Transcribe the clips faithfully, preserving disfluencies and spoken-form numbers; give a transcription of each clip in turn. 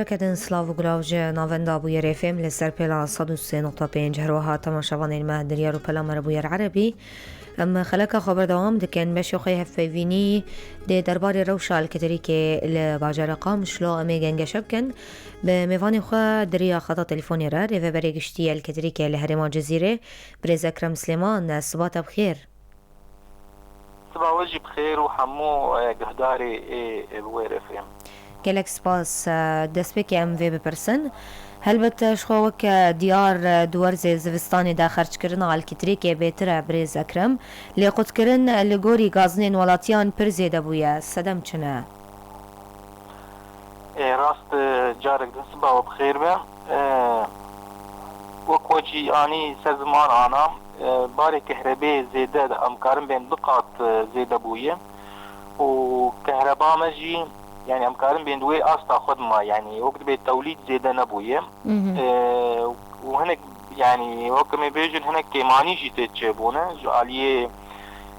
Kedin silav û gulav ji Navenda Bûyer F M li ser pêla sed û sê nokta pênc, her wiha temaşevanên me di riyar û pela me re Bûyer Erebî. Em xeleka xwe berdewam dikin. Beşê xwe yê hevpeyvînî dê derbarê rewşa Elketirîkê li bajarê Qamişlo em ê gengeşe bikin. Bi mêvanê xwe di riya xeta telefonê re rêveberê giştî Elketirîkê li herêma Cizîrê, birêz Ekrem Silêman, siba te bi xêr. Siba we jî bi xêr û hemû, e, guhdarê ê, ê Bûyer F M. Gelek spas. E, destpêkê em vê bipirsin. Helbet, e, ji xwe wek, e, diyar, e, di werzê zivistanê de xerckirina Elketirîkê bêtir e, birêz Ekrem. Lê qutkirin, e, li gorî gazinên welatiyan pir zêde bûye. Sedem çi ne? Ê, rast, e, carek din siba we bi xêr be. E, wek we jî anî ser ziman ana, e, barê kehrebê zêde, em karin bên du qat, e, zêde bûye. Û kehreba me jî, yanî em karin bên di wê asta xwe de ma, yanî wek dibê tewlîd zêde nebûye. Mhm. E, û hinek, yanî wek em ê bêjin, hinek kêmanî jî tê çêbûne. Ji aliyê,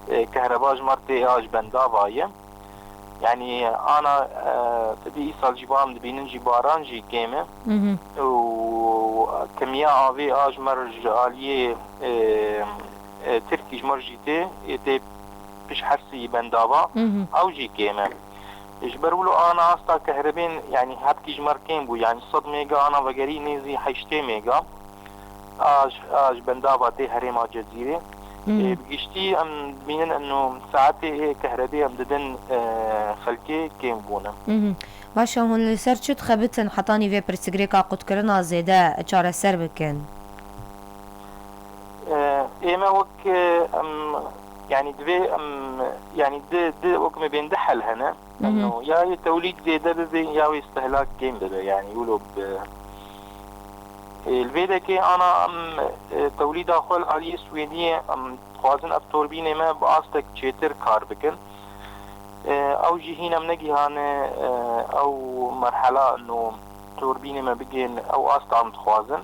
e, kehreba ji me re tê ya ji bendava ye. Yanî ana, e, te dî îsal jî ba em dibînin jî baran jî kêm e. Mhm. Û kemiya avê a ji me re ji aliyê, e, e, Tirkî ji me re jî tê, ê tê piş hersî bendava, Mhm. ew jî kêm e. Ji ber wilo ana asta kehrebên, yanî hepkî ji me re kêm bû, yanî sed mega ana vegerî nêzî heştê mega. A ji, a ji bendava tê herêma Cezîrê. Mhm. Ê, bi giştî em dibînin eno saetê ê kehrebê em didin, e, xelkê kêm bûne. Mhm. Baş e, hûn li ser çi dixebitin hetanî vê pirsgirêka qutkirina zêde çareser bikin? E, ê me wek, e, em, yanî divê em, yanî di, di wek me bên di hel hene. Mhm. Eno, ya yê tewlîd zêde bibe, ya wê istihlak kêm bibe, yanî wilo bibe. Ê, li vê dekê ana em, e, tewlîda xwe li aliyê Swêdiyê em dixwazin ev torbînê me bi astek çêtir kar bikin. E, ew jî hîn em negihane, e, ew merhela ino torbînê me bigên ew asta em dixwazin.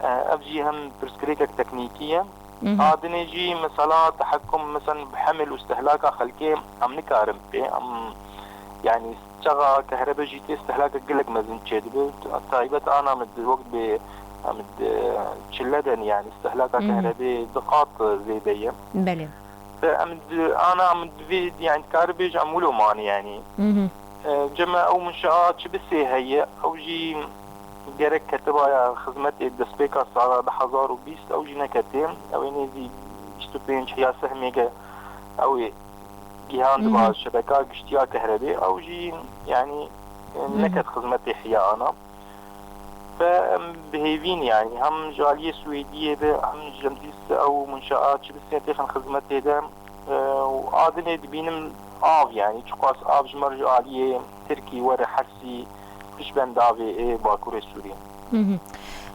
E, ev jî hem pirsgirêkek teknîkî ye. Mhm. A dinê jî mesela tehekum, mesela bi hemil û istihlaka xelkê em nikarin pê. Em, yanî çaxa kehrebe jî tê istihlakek gelek mezin çêdibe. Taybet ana min di wek bê em di çile de ne, yanî istihlaka Mhm. kehrebê di qat zêde ye. Belê. Te em di, ana em divê, yanî, dikare bêje em wilo mane, yanî. Mhm. E, cem me ew munşaa çi bisê heye, ew jî gerek ketibaya xizmetê destpêka sala du hezar û bîst, ew jî neketê. Ew ê nêzî bîst û pênc hiya sehmê ge ew ê gihandiba Mhm. şebeka giştiya kehrebê, ew jî, yanî, e, Mhm. neket xizmetê hiya ana. Ve em bi hêvîn, yanî hem ji aliyê Swêdiyê be, hem ji em dîs ew munşaa çi bi sê têxin xizmetê de, e, û a dinê dibînim av, yanî çiqas av ji me re ji aliyê Tirkî were Hersî, piş bendavê ê Bakurê Sûriyê. Mhm.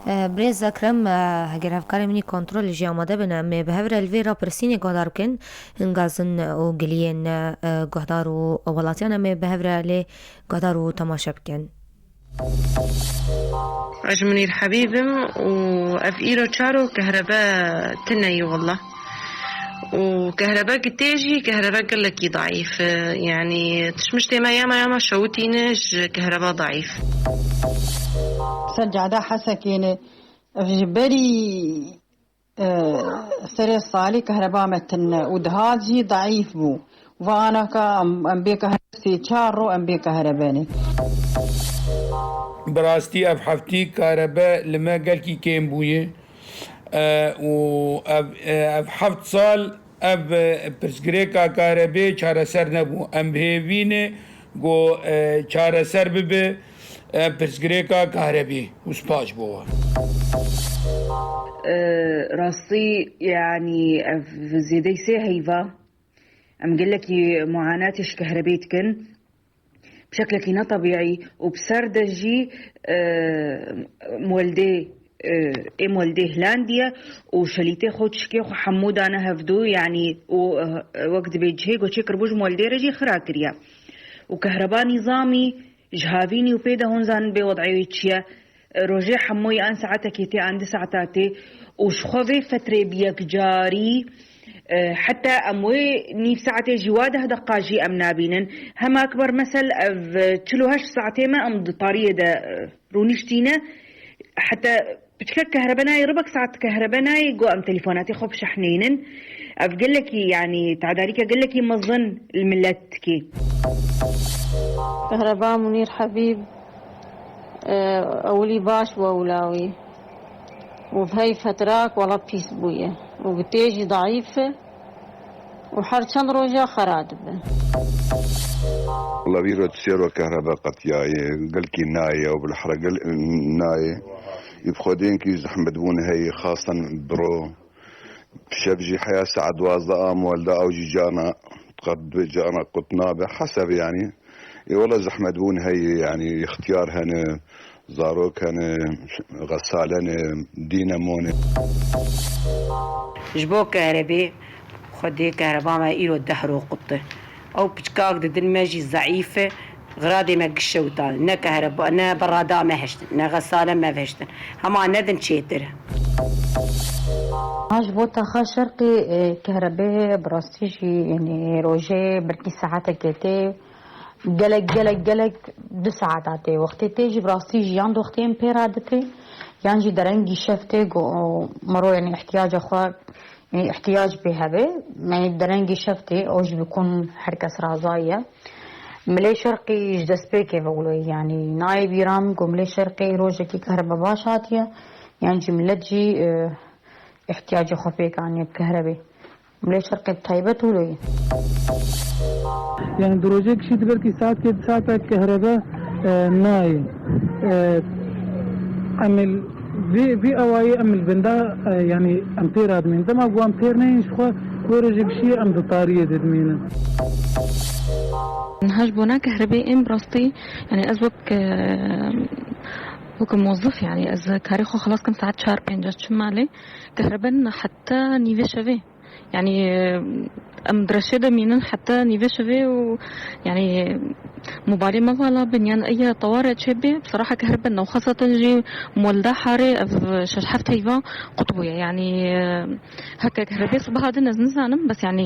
E, Birêz Ekrem, e, heger hevkarê min î kontrolê jî amade bin, em ê bi hev re li vê rapirsînê guhdar bikin. Gazin û giliyên, e, guhdar û welatiyan em ê bi hev re lê guhdar û temaşe bikin. Ez Munîr Hebîb im û ev îro çar û kehrebe tune ye wela. Û kehrebe gitê jî kehrebe gelekî daîf e. Yanî tişmiştê me yama yama şewitîne ji kehreba daîf. Ser cada Hesekê ne, ev ji berî Ee, serê salî kehreba me tune û dihat jî daîf bû. Va anaka em, em bê kehrebe sê çar ro em bê kehrebe ne. Bi rastî ev heftî karebe li me gelkî kêm bûye. Ee, û ev, e, ev heft sal ev, e, pirsgirêka karebê çareser nebû. Em bi hêvî ne ku, e, çareser bibe, e, pirsgirêka karebê û spas ji bo we. E, rastî, yanî ev zêdeyî sê heyva. Em gelekî muanatê ji kahrebê dikin. Bi şeklekî netebîî û bi ser de jî, e, moldê, e, ê moldê hilandiye û şelîtê xwe û çikê xwe hemû dane hevdû, yanî û, e, wek dibê cihê goçê kiribû ji moldê re jî xira kiriye. Û kehreba nîzamî ji havînî û pê de hûn zanin bê wed'ê wê çi ye. Rojê hemûyî an saetekê tê, an du saeta tê û ji xwe vê fetrê bi yekcarî, E, heta em wê nîv saetê jî, wa deh deqa jî em nabînin. Hema akbar mesel ev çil û heşt saetê me em di tariyê de, e, rûniştîne. Heta piçkek kehrebe nayê, ribek saet kehrebe nayê, go em telefonatê xwe bişehneynin. Ev gelekî, yanî, tedarîke gelekî mezin li millet dikê. Kehreba Munîr Hebîb, e, ewilî baş bû ewla wî. Û hey fetrak wela pîs bûye. Û bi tê jî daîf e. Û her çend roja xera dibe. Wela vî roj sêro kehrebe qetiyaye, gelkî nayê û bilahre gel nayê. Î bi xwedênkî zehmetbûn heye, xasen biro. Şev jî heya saet duwazdeh a muwelda ew jî carna qet bi carna qut nabe. Heseb yanî. Ê wela zehmetbûn heye, yanî, îxtiyar hene, zarok hene, xesale ne, dîne mone. Ji bo kerebê, Xwedê kehreba me îro deh ro qut e. Ew piçkak didin me jî zeîf e, xiradê me giş şewtan. Ne kehreba, ne berada me hiştin, ne xesale me vehiştin. Hema nedin çêtir. Ha ji bo taxa şerqî, e, kehrebe bi rastî jî, yanî rojê belkî saetekê tê. Gelek, gelek, gelek du saeta tê. Wextê tê jî bi rastî jî yan di wextê em pê re ditê, yan jî derengî şev tê ku mero, yanî, ihtiyaca xwe, yanî, ihtiyac pê hebe. Yanî derengî şev tê, o jî bi kun her kes razayî ye. Milê Şerqî ji destpêkê ve wilo ye, yanî nayê bîra min ku Milê Şerqî rojekî kehrebe baş hatiye, yan jî millet jî, e, ihtiyaca xwe pêk aniye bi kehrebê. Milê Şerqê bi taybet wilo ye. Yani di rojek jî di belkî saetkê di saetek kehrebe, e, nayê. E, em ê vê, vê awayê em ê li vinda, e, yani em pê radimên. Dema ku em pêr neyên ji xwe, wê rojek jî em di tariyê de dimînin. Niha ji bona kehrebê ên bi rastî, yani ez wek, e, wek mozif, yani ez karê xwe xilas kim saet çar pênc ez çim malê. Kehrebe nîne heta nîvê şevê. Yani, em di reşê de mînin heta nîvê şevê û, yani, mobalê me vala bin, yan eya teware çêbê, bseraha kehribe ne. Xaseten jî molda harê ev şeş heft heyva qut bûye. Yani, heke kehribe sibaha din ez nizanim, bes, yani,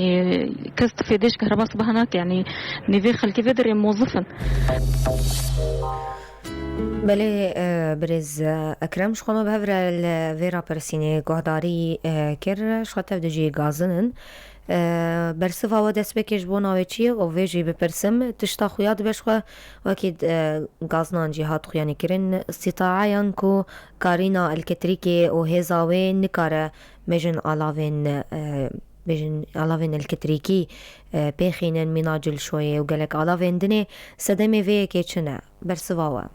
kes tifêdê ji kehriba sibaha nake. Yani, nîvê xelkê vê derê mozif in. Belê, e, birêz, e, Ekrem, ji xwe me bi hev re li vê rapirsînê guhdarî, e, kir, ji xwe tev de jî gazin in. E, bersiva we destpêkê ji bo navê çi ye? Û vê jî bipirsim, tişta xuya dibe ji xwe, wekî, e, gaznan jî hat xuyanî kirin, îstîtaayan ku karîna elektrîkê û hêza wê nikare bêjin alavên, e, bêjin alavên elektrîkî, e, pêxînin mîna cilşoyê û gelek alavên dinê, sedemê vê yekê çi ne? Bersiva we.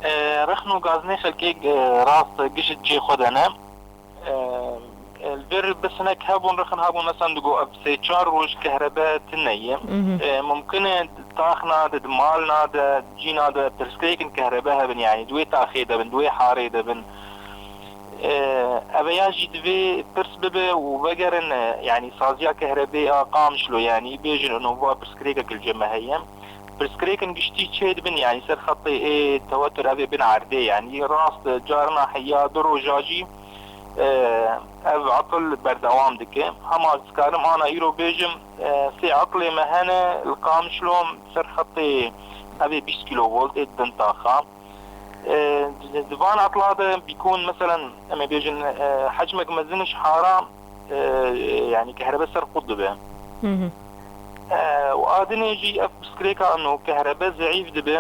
E, rexn û gazinê xelkê, e, rast giş cihê xwe de ne. E, e, li vir bisinek hebûn, rexn hebûn, mesela digo ev sê çar roj kehrebe tune ye. Mhm. E, mumkin e taxna de, di malna de, cîna de pirsgirêkin kehrebe hebin, yani di wê taxê de bin, di wê harê de bin. E, ev ya jî divê pirs bibe û vegerin, e, yani saziya kehrebê a Qamişlo, yani bêjin û va pirsgirêkek li cem me heye. Pirsgirêkin giştî çê dibin, yanî ser xetê ê tewetur ev ê bin erdê, yanî rast carina heya du roja jî, e, ev etil berdewam dike. Hema ez dikarim ana îro bêjim, e, sê etilê me hene li Qamişlo ser xetê ev ê bîst kilovolt ê didin taxa. E, di, di van etla de bîkûn, meselen, em ê bêjin, e, hecmek mezin ji hara, e, yanî kehrebe ser xwe dibe. Hı hı. E, û a dinê jî ev pirsgirêka ino kehrebe zeîf dibe,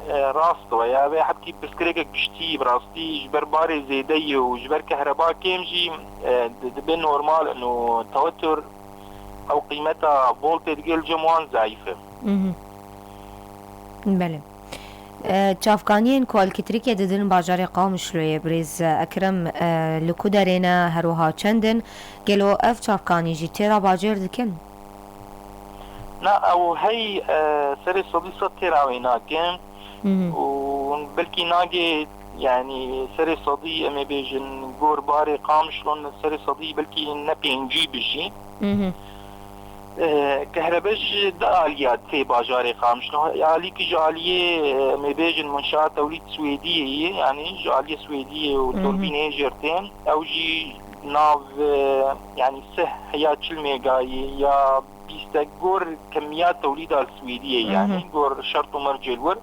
e, rast we ya, vê hebkî pirsgirêkek giştî, bi rastî ji ber barê zêde ye û ji ber kehreba kêm jî, e, di, dibe normal ino tewetur ew qîmeta voltê digel cem wan zeîf e. Hı hı. Belê. E, çavkaniyên ku elektrîkê didin bajarê Qamişloyê, birêz Ekrem, e, li ku derê ne, her wiha çend in? Gelo ev çavkanî jî têra bacêr dikin? Na, ew hey, e, serê sedî sed têra wê nakin. Hı hı. Û belkî nagê, yani serê sedî, em ê bêjin, gor barê Qamişlo serê sedî belkî ne pêncî bijî. Hı hı. E, kehrebe ji di aliya tê bajarê Qamişlo. Alîkî ji aliyê, e, em ê bêjin munşaat tewlîd Swêdiyê ye, yanî ji aliyê Swêdiyê û Hı hı. turbînê jê tên. Ew jî nav, e, yanî sih ya çil megayî ya bîst e gor kemiya tewlîda li Swêdiyê, Hı hı. yanî gor şert û mercê li wir.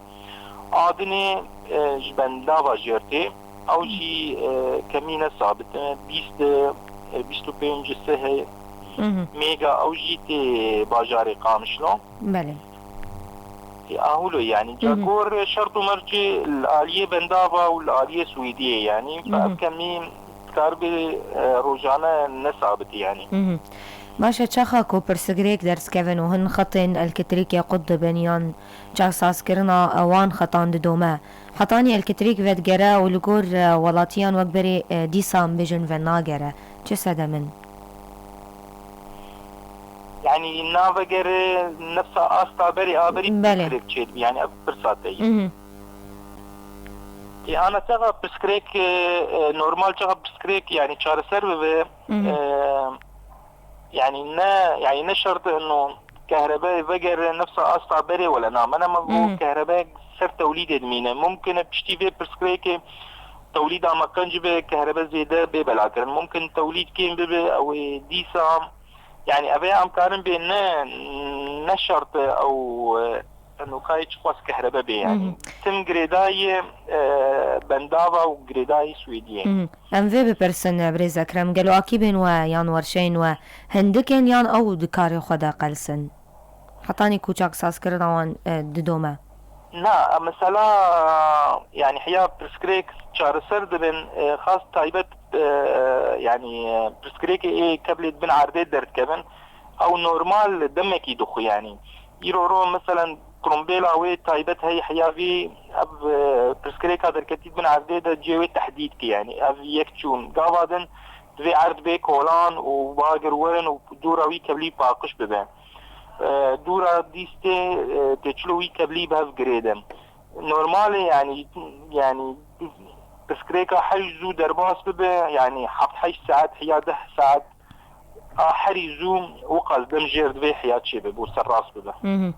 Adinê, e, ji bendava jê tê. Ew jî, e, kemî ne sabit e. Bîst, e, bîst û pênc sihê Hı hı. mega ew jî tê bajarê Qamişlo. Belê. Tê ahûlo yanî. Hı hı. Ca gor şert û mercê li aliyê bendava û li aliyê Swêdiyê yanî. Hı hı. Ev kemî dikaribe, e, rojane ne sabit e yanî. Hı hı. Baş e, çaxa ku pirsgirêk derdikevin û hin xetên elektrîkê qut dibin yan çaksazkirina wan xetan didome, hetanî elektrîk vedigere û li gor, e, welatiyan wek berê, e, dîsa em bêjin venagere. Çi sedem in? Yanî navegere nefsa asta berê a berî Belê. pirsgirêk çêdibe. Yanî ev pirsa te ye. Mhm. Ê, ana çaxa pirsgirêk, e, e, normal çaxa pirsgirêk yanî çareser bibe. Mhm. E, yanî ne, yanî ne şert e ino kehrebe vegere nefsa asta berê wele na. Me nema go Mhm. kehrebe ser tewlîdê dimîne. Mumkin e piştî vê pirsgirêkê tewlîda me qenc be, kehrebe zêde bê belakirin. Mumkin tewlîd kêm bibe, ew ê dîsa, yanî ev ê em karin bê ne, ne şert e ew, e, nokayê çiqas kehrebe bê yanî. Mhm. Tim girêdayî, e, bendava û girêdayî Swêdiyê. Mhm. Em vê bipirsin, e, birêz Ekrem, gelo akîbên we yan werşeyên we hindik in yan ew di karê xwe de qels in? Hetanî ku çaksazkirina wan, e, didome. Na, mesela, yanî heya pirsgirêk çareser dibin, e, xas taybet, e, yanî, e, pirsgirêkê ê keblê di bin erdê derdikevin, ew normal demekî dixwe yanî. Îro ro, meselen, trumbêla wê taybet heye heya vî, ev, e, pirsgirêka derketî di bin erdê de cihê wê tehdîd ke yanî. Ev yek çûn. Gava din divê erd bê kolan û bagir werin û dûra wî keblî paqij bibe. E, dûra dîstê, e, tê çilo wî keblî bi hev girêdin. Normal e, yanî, yanî pirsgirêka hej zû derbas bibe, yanî heft heşt saet ya deh saet a herî zû wiqas dem jêr divê heya çêbe, bo ser rast bibe. Mhm.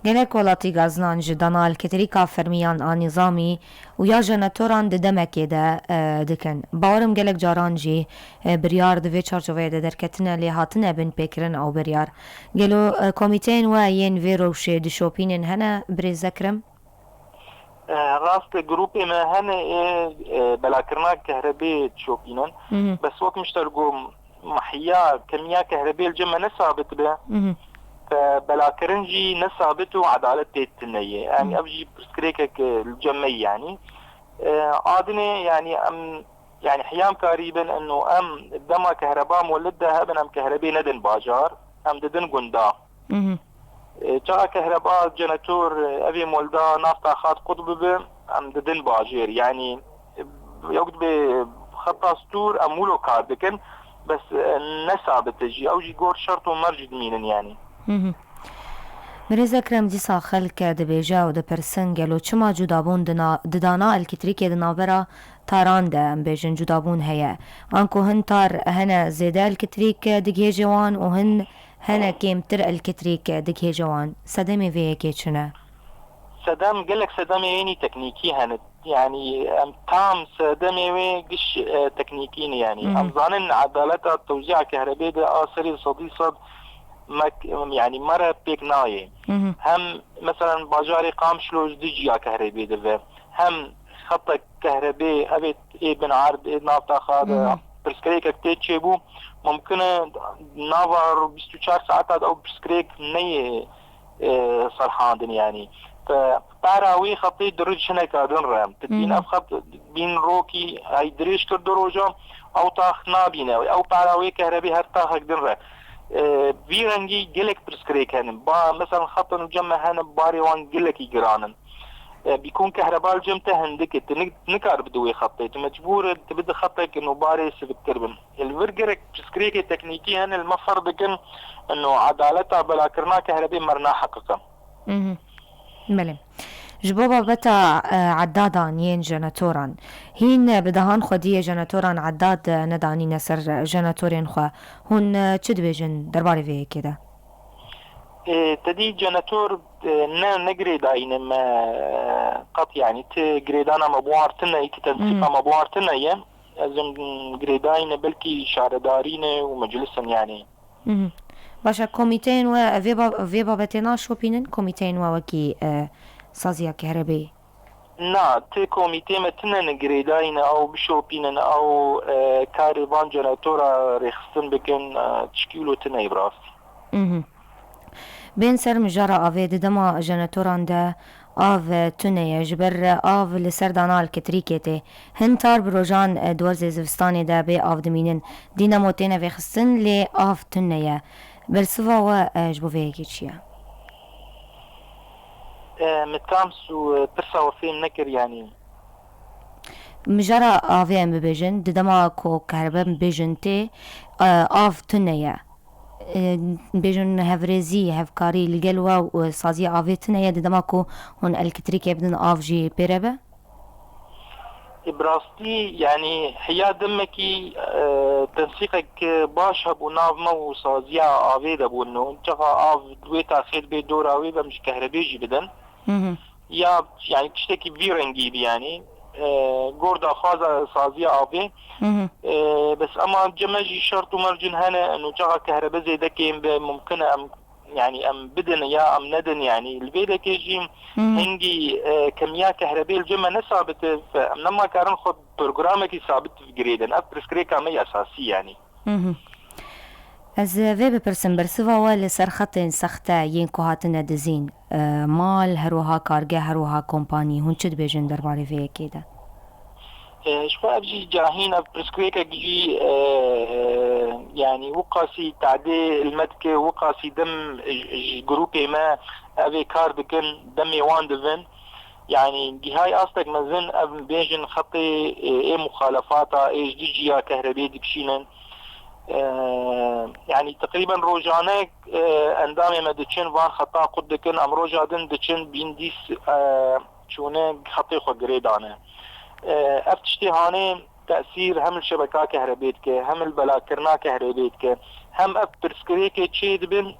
Gelek welatî gazinan ji dana elektrîka fermiyan a nîzamî û ya jeneratoran di demekê de, e, dikin. Bawerim gelek caran jî, e, biryar di vê çarçoveyê de derketine, lê hatine binpêkirin ew biryar. Gelo, e, komîteyên we yên vê rewşê dişopînin hene, birêz Ekrem? E, rast e, grûpê me hene ê, e, belakirina kehrebê dişopînin. Mhm. Bes wek min ji te re got, mehiya, kemiya kehrebê li cem me ne sabit be. Mhm. Te belakirin jî ne sabit û edalet tê tune ye. Yanî Mhm. ev jî pirsgirêkek, e, li cem me ye yanî. E, adinê yanî em, yanî heya em karîbin ino em dema kehreba molid de hebin em kehrebê nedin bajar, em didin gunda. Mhm. E, çaxa kehreba, jenetor, e, evê molda, nafta xat qut bibe, em didin bajêr. Yanî, e, ew dibe xeta stûr, em wilo kar dikin, bes, e, ne sabit e jî. Ew jî gor şert û merc dimînin yanî. Mhm. Birêz Ekrem, dîsa xelk dibêje û dipirsin, gelo çima cudabûn di na-, di dana elektrîkê di navbera taran de, em bêjin, cudabûn heye? Anku hin tar hene zêde elektrîk digihêje wan û hin hene kêmtir elektrîk digihêje wan. Sedemê vê yekê çi ne? Sedem, gelek sedemê ênî teknîkî hene. Yanî em tam sedemê wê giş, e, teknîkî ne yanî. Mhm. Em zanin edaleta tewzîa kehrebê de a serê sedî sed mek-, yanî me re pêk nayê. Mhm. Hem, meselen, bajarê Qamişlo ji du ciya kehrebê dive. Hem xeta kehrebê, evê ê bin erd, ê navta xwe de Mhm. pirsgirêkek tê çêbû, mumkin e nava bîst û çar saeta de ew pirsgirêk neyê, e, serhandin yanî. Te para wê xetê di roj hineka din re. Te dîn Mhm. ev xet bîn rokî, ay dirêj kir du roja, ew tax nabîne. Ew para wê kehrebê her taxek din re. E, vî rengî gelek pirsgirêk hene. Ba, meselen, xetin û cem me hene, barê wan gelekî giran in. E, bîkon kehreba li cem te hindik e, tu nik-, nikar bidî wê xetê. Tu mecbûr e, tu bidî xetek ino barê siviktir bin. E, li vir gerek pirsgirêkê teknîkî hene, li me ferq dikin, ino edaleta belakirina kehrebê me re naheqiq e. Mhm. Belê. Ji bo babeta, e, edadan yên jeneratoran, hîn, e, bi dehan xwediyê jeneratoran edad, e, nedanîne ser, e, jeneratoran xwe. Hûn, e, çi dibêjin derbarê vê yekê de? E, te dî jenetor, e, ne, ne girêdayî ne me, e, qet, yanî ti girêdana me buhar tune ye, ti tensîqa me buhar tune ye. Ez ê girêdayî ne belkî şaredarî ne û meclis in, yanî. Mhm. Baş e, komîteyên we vê ba-, vê babetê naşopînin? Komîteyên we wekî, e, saziya kehrebeyê? Na, ti komîtê me tune ne girêdayî ne ew bişopînin, ew, e, karê van jenetora rêxistin bikin, e, tişkî wilo tune ye bi rastî. Mhm. Bên ser mijara avê, di dema jeneratoran de av, e, tune ye, ji ber, e, av li ser dana elektrîkê tê. Hin tar bi rojan, e, di werzê zivistanê de bê av dimînin. Dînamo têne vêxistin, lê av tune ye. Bersiva we, e, ji bo vê yekê çi ye? E, min tam su, e, pirsa we fêm nekir, yanî. Mijara avê em bibêjin, di dema ku kerbe bibêjin tê, e, av tune ye. E, bêjin hevrêzî, hevkarî li gel we û saziya avê tune ye, di dema ku hûn elektrîkê bidin av jî pê re be? E, bi rastî, yanî heya demekî, e, tensîqek baş hebû nav me û saziya avê de bûn. Çaxa av di wê taxê dibê dora wê be, em ji kehrebê jî bidin. Mhm. Ya, yanî tiştekî vî rengî bî, yanî, e, gor daxwaza saziya avê. Mhm. E, bes ema cem me jî şert û mercin hene, eno çaxa kehrebe zêde kêm be, mumkin e em, yanî em bidin ya em nedin, yanî li vê dekê jî Mhm. hingî, e, kemiya kehrebê li cem me ne sabit e, em nema karin xwe programekî sabit girêdin. Ev pirsgirêka me ya esasî, yanî. Mhm. Ez vê bipirsim, bersiva we li ser xetên sexte yên ku hatine dizîn, e, mal, her wiha kargeh, her wiha kompanî, hûn çi dibêjin derbarê vê yekê de? E, ji xwe ev jî cahîn, ev pirsgirêkek jî, e, e, yanî wiqasî tadê li me dike, wiqasî dem ji, ji grûpê me ev ê kar dikin, demê wan divin. Yanî gihayî astek mezin ev bêjin xetê, e, ê muxalefata, ê ji dijî ya kehrebê dikişînin. E, yanî teqrîben rojane, e, endamê me diçin, van xeta qut dikin, em roja din diçin, bîn dîs, e, çûne xetê xwe girê dane. E, ev tiştê hanê tesîr hem li şebeka kehrebê dike, hem li belakirina kehrebê dike, hem ev pirsgirêkê çê dibin,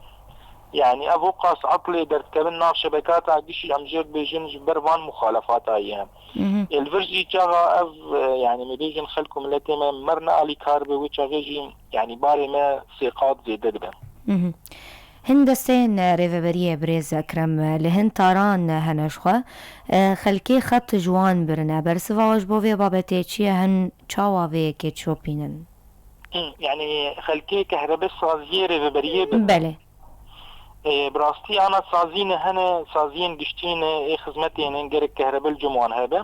yanî ev wiqas etlê derdikevin nav şebekata gişî, em jê bibêjin ji ber van muxalefata ye. Mhm. Ê li vir jî çaxa ev, e, yanî me bêjin xelk û miletê me mer ne alîkar be, wê çaxê jî, yanî barê me sê qat zêde dibe. Mhm. Hin desteyên rêveberiyê birêz Ekrem li hin taran hene ji xwe. E, xelkê xet ji wan birine. Bersiva we ji bo vê babetê çi ye? Hin çawa vê yekê çopînin? Hı, yanî xelkê kehrebe saziyê rêveberiyê bin. Belê. E, bi rastî ana sazî ne hene, saziyên giştî ne, ê xizmetê ne, gerek kehrebe li cem wan hebe.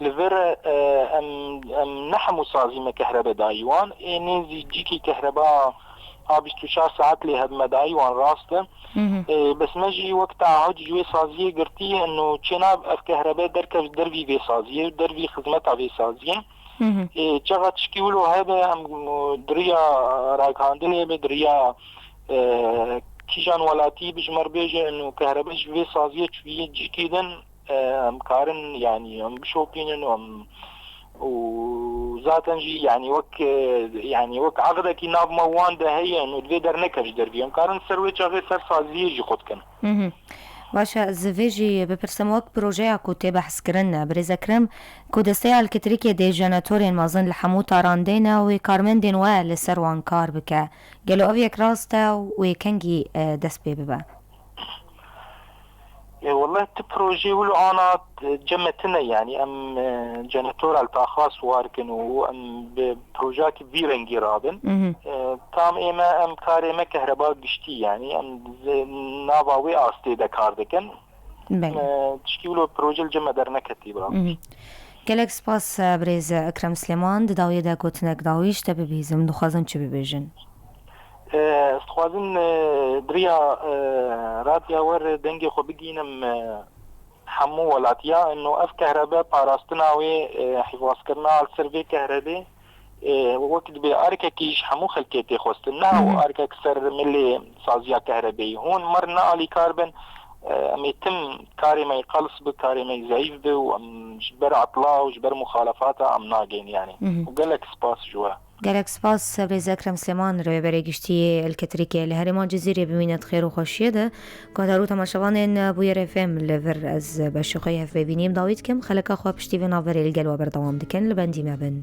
Li vir, e, em, em ne hemû sazî me kehrebe dayî wan. Ê nêzî cîkî kehreba a bîst û çar saet lê hebe me dayî wan, rast e. Mhm. E, bes me jî wek teahud ji wê saziyê girtî, eno çênab ev kehrebe derkev dervî vê saziyê, dervî xizmeta vê saziyê. Mhm. E, çaxa tişkî wilo hebe, em, e, di riya ragihandinê be, di riya, e, kîjan welatî bi ji me re bêje, eno kehrebe ji vê saziyê çûyî cîkî din, e, em karin, yanî em bişopînin û em, û zaten jî, yanî wek, e, yanî wek eqdekî nav me wan de heye, eno divê dernekeve ji dervî. Em karin ser wê çaxê ser saziyê jî xwe dikin. Mhm. Baş e, ez vê jî bipirsim, wek projeya ku tê behskirin, birêz Ekrem, ku desteya elektrîkê dê jenetorên mezin li hemû taran dêne wê karmendên we li ser wan kar bike. Gelo ev yek rast e û wê kengî, e, dest pê bibe? E, wele ti projeyê wilo ana, e, cem me tine, yanî em, e, jenetora li Taxas war kin û em bi projeyakî vî rengî rabin. Mhm. E, tam ê me em karê me kehreba giştî, yanî em zi-, nava wê astê de kar dikin. Belê. E, tişkî wilo proje li cem me derneketî, bi rastî. Mhm. Gelek spas, e, birêz Ekrem Silêman, di dawiyê de gotinek dawî ji te bibihîzim, dixwazin çi bibêjin? E, ez dixwazim, e, di riya, e, radya we re dengê xwe bigînim, e, hemû welatiya, ino ev kehrebe parastina wê, e, hîvaskirina li ser vê kehrebê, e, wek dibê arkekî ji hemû xelkê tê xwestin. Ne ew Mhm. arkek ser milê saziya kehrebeyî. Hûn mer ne alîkar bin, e, em ê tim karê me yê qels bi, karê me yê zeyîf bi û em ji ber etla û ji ber muxalefata em nagên, yanî. Mhm. Û gelek spas ji we. Gelek spas, Birêz Ekrem Silêman, rêveberê giştî yê Elketrîkê li herêma Cizîrê, bimîne di xêr û xweşiyê de. Guhdar û temaşevanên Bûyer F M, li vir ez beşê xwe yê hevpeyvîniyê bi dawî dikim. Xeleka xwe piştî vê navberê li gel we berdewam dikin. Li bendî me bin.